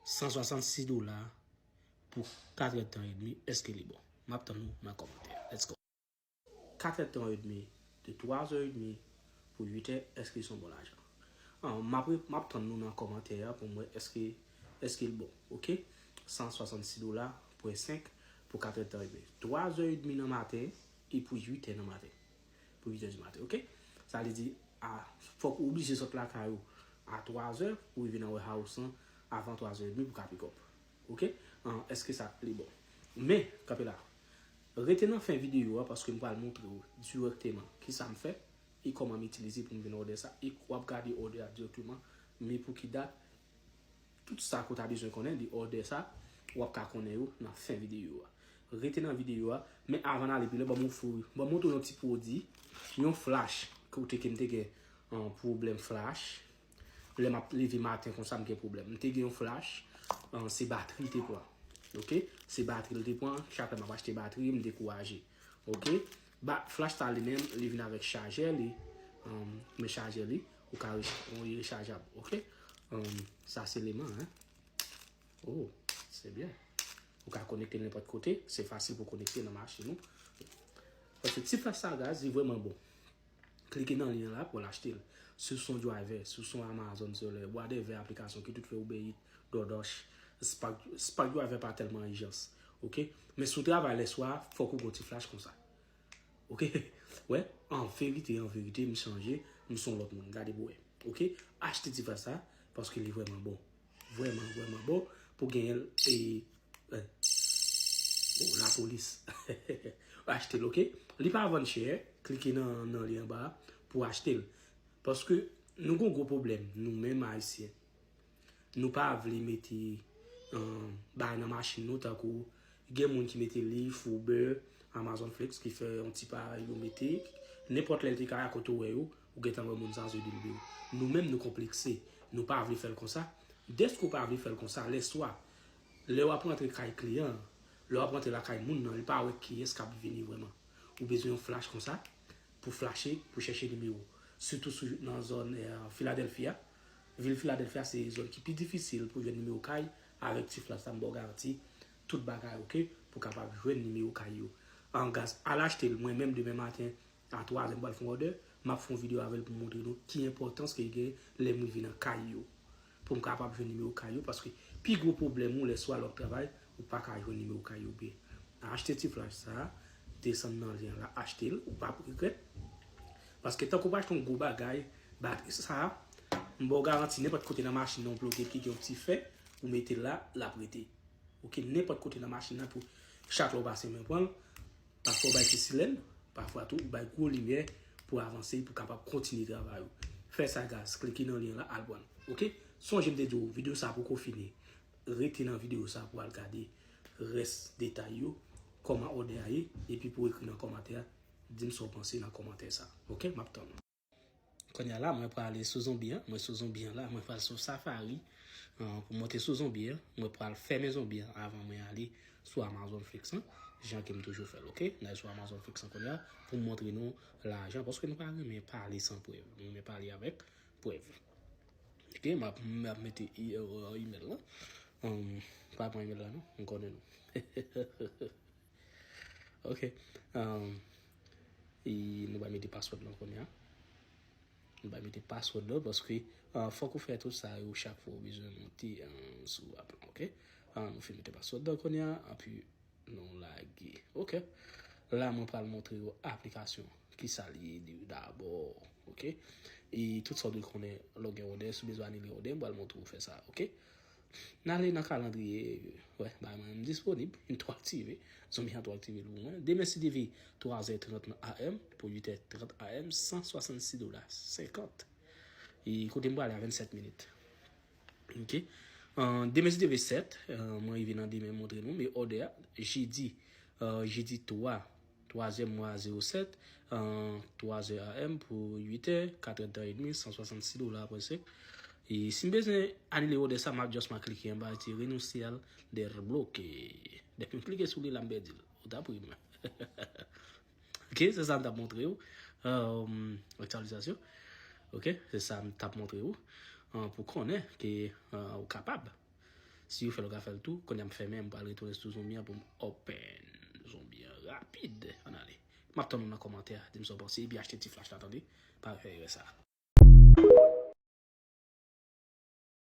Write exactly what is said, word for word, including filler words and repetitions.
San swasannsis dola pou kat èdtan edmi, èske li bon? M ap tann nou nan kòmantè. Let's go. Kat èdtan edmi, de twa zè edmi pou uit è, èske se yon bon lajan? Ah, m ap re- m ap tann nou nan kòmantè a pou m wè èske èske l bon, oke? San swasannsis dola pwen senk pou kat èdtan edmi. Twa zè edmi nan maten e pou uit è nan maten. Pou uit è di maten, oke? Sa vle di, a, fòk ou oblije sot lakay ou a twa zè pou rive nan warehouse lan avan twa zè edmi pou ka pick up. Oke? An, èske sa li bon? Men, kanpe la. Rete nan fen videyo a paske m pral montre w dirèkteman kisa m fè e kòman m itilize pou m vin òdè sa e w ap gade òdè a dirèkteman, men pou ki dat, tout sa ke w ta bezwen konnen de òdè sa, w ap ka konnen yo nan fen videyo a. Rete nan videyo a, men avan n ale pi lwen, ban m ofri, ban m montre w yon ti pwodui, yon flash, kote ke m te gen, an, pwoblèm flash. Lè m ap leve maten konsa, m gen pwoblèm. M te gen yon flash, an, se batri l te pran. Oke? Se batri l te pran, chak lè m ap achte batri, m dekouraje. Oke? Ba, flash sa li menm, li vin avèk chajè li. An, men chajè li, ou ka re- ou rechajab. Oke? An, sa se leman, en. Oh, se byen. Ou ka konekte l nenpòt kote, se fasil pou konekte nan machin ou. Paske ti flash sa, guys, li vrèman bon. Klike nan lyen la pou w al achte l. Si w se yon driver, si w se yon Amazon seller, whatever aplikasyon ki tout fè Uber Eats, DoorDash, Spark, Spark driver pa tèlman ijans. Oke? Men si w travay lèswa, fòk ou gon ti flash konsa. Oke? Wè, an verite, an verite, m chanje, m se yon lòt moun. Gade pou wè. Oke? Achte ti flash sa, paske li vrèman bon. Vrèman, vrèman bon pou genyen l e, e, oh, lapolis. Achte l, oke? Li pa vann chè, klike nan, nan li anba a pou achte l. Paske nou gon gwo pwoblèm, nou menm Ayisyen. Nou pa vle mete, um, bagay nan machin nou, tankou gen moun ki mete Lyft, Uber, Amazon Flex, ki fè yon ti parèy yo mete. Nenpòt lè l te ka a kote w wè yo, ou gentan wè moun sa sou de l yo. Nou menm nou konplekse, nou pa vle fè l konsa. Dèske w pa vle fè l konsa, lèswa, lè w ap rantre kay kliyan an, lè w ap rantre lakay moun nan, li pa wè kiyès k ap vini vrèman. Ou bezwen yon flash konsa pou flache, pou chèche nimewo. Sitou sou, nan zòn, eh, Philadelphia. Vil Philadelphia se zòn ki pi difisil pou jwenn nimewo kay. Avèk ti flash sa, m ba w garanti tout bagay oke pou kapab jwenn nimewo kay yo. An, guys, al achte l, mwen menm demen maten, a twa zè m pral fè yon òdè, m ap fè yon videyo avè l pou m montre nou ki enpòtans ke l gen lè m rive nan kay yo. Pou m kapab jwenn nimewo kay yo, paske pi gwo pwoblèm ou lèswa lè w ap travay, ou pa ka jwenn nimewo kay yo byen. Achte ti flash sa, desann nan lyen la, achte l, ou p ap regrèt. Paske tankou w achte yon gwo bagay, batri sa, m ba w garanti nenpòt kote nan machin nan w ploge ki gen yon ti fè, ou mete l la, l ap rete. Oke, nenpòt kote nan machin nan pou chak lè w pase men pran l, pafwa w bay ti silèn, pafwa tou w bay gwo limyè pou avanse, pou kapab kontinye travay ou. Fè sa guys, klike nan lyen la, al pran l. Oke? Sonje m te di w, videyo sa poko fini. Rete nan videyo sa pou al gade rès detay yo, kòman òdè a ye, epi pou w ekri nan kòmantè a, di m sa w panse nan kòmantè sa. Oke? M ap tann ou. Kounye a la, mwen prale sou zonbi an. Mwen sou zonbi an la. Mwen pral sou Safari, euh, pou monte sou zonbi an. Mwen pral fèmen zonbi an avan mwen ale sou Amazon Flex lan. Jan ke m toujou fè l, oke? N al sou Amazon Flex lan kounye a pou m montre nou lajan. Paske nou pa renmen pale san prèv. Nou renmen pale avèk prèv. Oke, m ap, m ap mete i- euh, email lan. Um, pa pran email la non. M konnen nou. Oke. Um, e nou va mete password lan kounye a. Nou va mete password lan paske, uh, fòk ou fè tout sa yo chak fwa ou bezwen monte, um, sou app lan, oke? Uh, nou fin mete password lan kounye a, epi nou lage. Oke. La, mwen pral montre yo aplikasyon. Kisa li ye de- dabò, oke? E tout sa w dwe konnen lè w gen òdè, si w bezwen anile òdè, m pral montre w fè sa, oke? N ale nan kalandriye, wè, bay mwen m disponib, m tou aktive. Zonbi an tou aktive l pou mwen. Demen si Dye vle, twa zè trant nan A M, pou uit è trant A M, san swasannsis dola senkant. E kote m prale a vennsèt minit. Oke. An, demen si Dye vle sèt, an, mwen rive nan demen montre nou, men òdè a, jedi, an, jedi twa, twazyèm mwa zewo sèt, an, twa zè A M pou uit è, kat èdtan edmi, san swasannsis dola pwen senk. E si m bezwen anile òdè sa, m ap just m a klike anba, ti renonse al dèbloke. Depi m klike sou li la, m pèdi l. Ou ta pri mwen. Oke, se sa m t ap montre w. An, aktyalizasyon. Oke, se sa m t ap montre w. An, pou konnen ke, an, ou kapab. Si yo fè l, yo ka fè l tou. Kounye a m fèmen, m pral retounen sou zonbi an pou m open zonbi an rapid. Ann ale. M ap tann nou nan kòmantè a, di m sa w panse, epi achte ti flash la, tande. Pa fè erè sa.